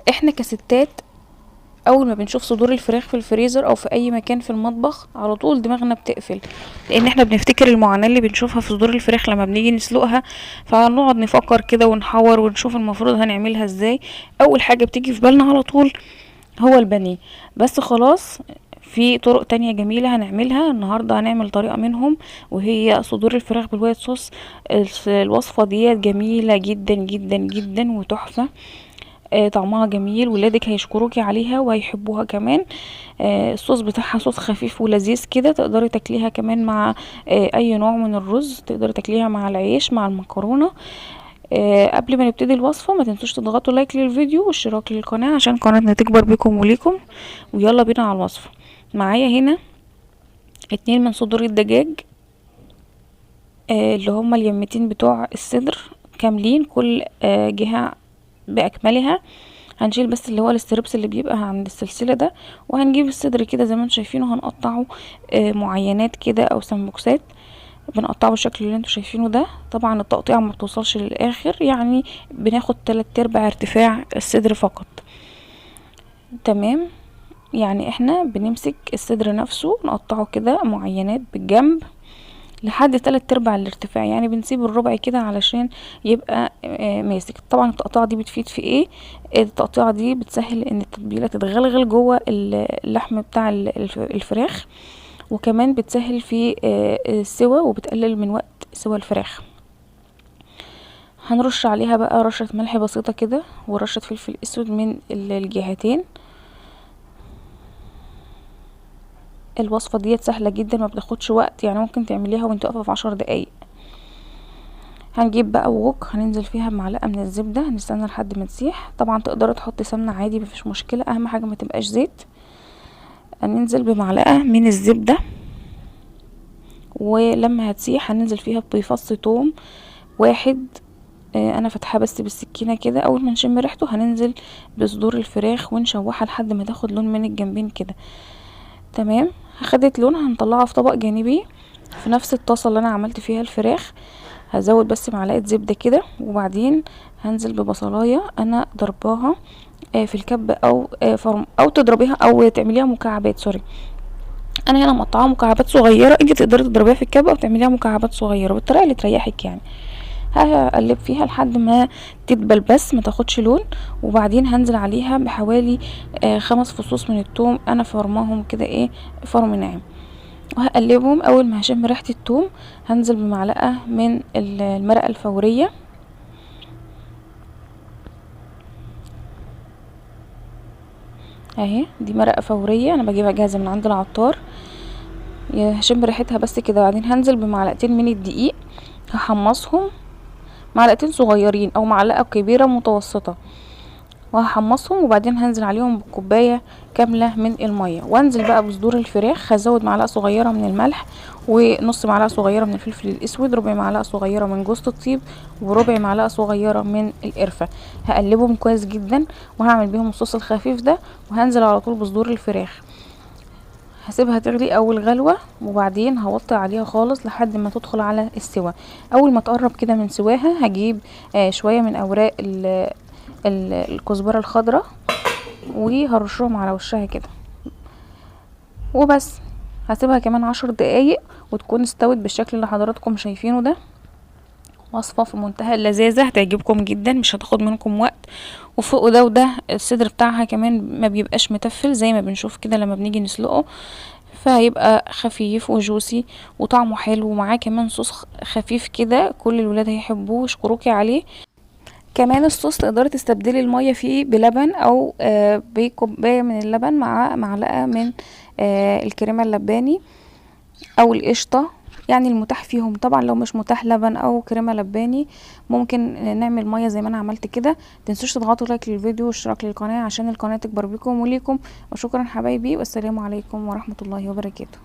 احنا كستات اول ما بنشوف صدور الفراخ في الفريزر او في اي مكان في المطبخ على طول دماغنا بتقفل، لان احنا بنفتكر المعاناة اللي بنشوفها في صدور الفراخ لما بنيجي نسلقها، فنقعد نفكر كده ونحور ونشوف المفروض هنعملها ازاي. اول حاجة بتيجي في بالنا على طول هو البانيه. بس خلاص في طرق تانية جميلة هنعملها النهاردة، هنعمل طريقة منهم وهي صدور الفراخ بال white sauce. الوصفة ديت جميلة جدا جدا جدا وتحفة، طعمها جميل، ولادك هيشكروكي عليها وهيحبوها كمان. الصوص بتاعها صوص خفيف ولذيذ كده، تقدري تاكليها كمان مع اي نوع من الرز، تقدري تاكليها مع العيش مع المكرونة. قبل ما نبتدي الوصفة ما تنسوش تضغطوا like للفيديو واشتراك للقناة عشان قناتنا تكبر بكم وليكم. ويلا بينا على الوصفة. معايا هنا 2 من صدور الدجاج، اللي هما اليمتين بتوع الصدر كاملين، كل جهة بأكملها. هنشيل بس اللي هو ال strips اللي بيبقى عند السلسلة ده، وهنجيب الصدر كده زي ما انتم شايفينه، هنقطعه معينات كده او سمبوكسات، بنقطعه بالشكل اللي انتم شايفينه ده. طبعا التقطيع ما بتوصلش للاخر، يعني بناخد 3/4 ارتفاع الصدر فقط. تمام، يعني احنا بنمسك الصدر نفسه نقطعه كده معينات بالجنب لحد 3/4 الارتفاع، يعني بنسيب الربع كده علشان يبقى ماسك. طبعا التقطيعه دي بتفيد في ايه؟ التقطيعه دي بتسهل ان التتبيله تتغلغل جوه اللحم بتاع الفراخ، وكمان بتسهل في السوى وبتقلل من وقت سوى الفراخ. هنرش عليها بقى رشه ملح بسيطه كده ورشه فلفل اسود من الجهتين. الوصفة ديت سهلة جدا، ما بتاخدش وقت، يعني ممكن تعمليها وانت واقفة في 10 دقايق. هنجيب بقى ووك، هننزل فيها بمعلقة من الزبدة، هنستنى لحد ما تسيح. طبعا تقدري تحطي سمنة عادي مفيش مشكلة، اهم حاجة ما تبقاش زيت. هننزل بمعلقة من الزبدة، ولما هتسيح هننزل فيها بفص توم واحد، انا فاتحاه بس بالسكينة كده. اول ما نشم ريحته هننزل بصدور الفراخ ونشوحها لحد ما تاخد لون من الجنبين كده. تمام، خدت لون، هنطلعها في طبق جانبي في نفس الطاسه اللي انا عملت فيها الفراخ. هزود بس معلقه زبده كده، وبعدين هنزل ببصلايه انا ضرباها في الكب او فرم، او تضربيها او تعمليها مكعبات. سوري، انا هنا مقطعاها مكعبات صغيره، انت تقدري تضربيها في الكب او تعمليها مكعبات صغيره بالطريقه اللي تريحك. يعني هقلب فيها لحد ما تدبل بس ما تاخدش لون، وبعدين هنزل عليها بحوالي 5 فصوص من التوم انا فرماهم كده فرم ناعم، وهقلبهم. اول ما هشم ريحه التوم هنزل بمعلقه من المرقه الفوريه، اهي دي مرقه فوريه انا بجيبها جاهزه من عند العطار، هشم ريحتها بس كده. بعدين هنزل بمعلقتين من الدقيق، هحمصهم معلقتين صغيرين او معلقه كبيره متوسطه، وهحمصهم. وبعدين هنزل عليهم بكوبايه كامله من الميه، وانزل بقى بصدور الفراخ. هزود معلقه صغيره من الملح، ونص معلقه صغيره من الفلفل الاسود، ربع معلقه صغيره من جوز الطيب، وربع معلقه صغيره من القرفه. هقلبهم كويس جدا، وهعمل بيهم الصوص الخفيف ده، وهنزل على طول بصدور الفراخ. هسيبها تغلي اول غلوه، وبعدين هوطي عليها خالص لحد ما تدخل على السوا. اول ما تقرب كده من سواها هجيب شويه من اوراق الكزبره الخضراء وهرشهم على وشها كده، وبس. هسيبها كمان 10 دقايق وتكون استوت بالشكل اللي حضراتكم شايفينه ده. وصفه في منتهى اللذاذه، هتعجبكم جدا، مش هتاخد منكم وقت. وفوق ده وده الصدر بتاعها كمان ما بيبقاش متفل زي ما بنشوف كده لما بنيجي نسلقه، فهيبقى خفيف وجوسي وطعمه حلو، ومعاه كمان صوص خفيف كده كل الولاد هيحبوه ويشكروكي عليه. كمان الصوص تقدري تستبدلي المية فيه بلبن او بكوبايه من اللبن مع معلقه من الكريمه اللباني او القشطه، يعني المتاح فيهم. طبعا لو مش متاح لبن او كريمه لباني ممكن نعمل ميه زي ما انا عملت كده. متنسوش تضغطوا لايك للفيديو واشتراك للقناه عشان القناه تكبر بكم وليكم. وشكرا حبايبي، والسلام عليكم ورحمه الله وبركاته.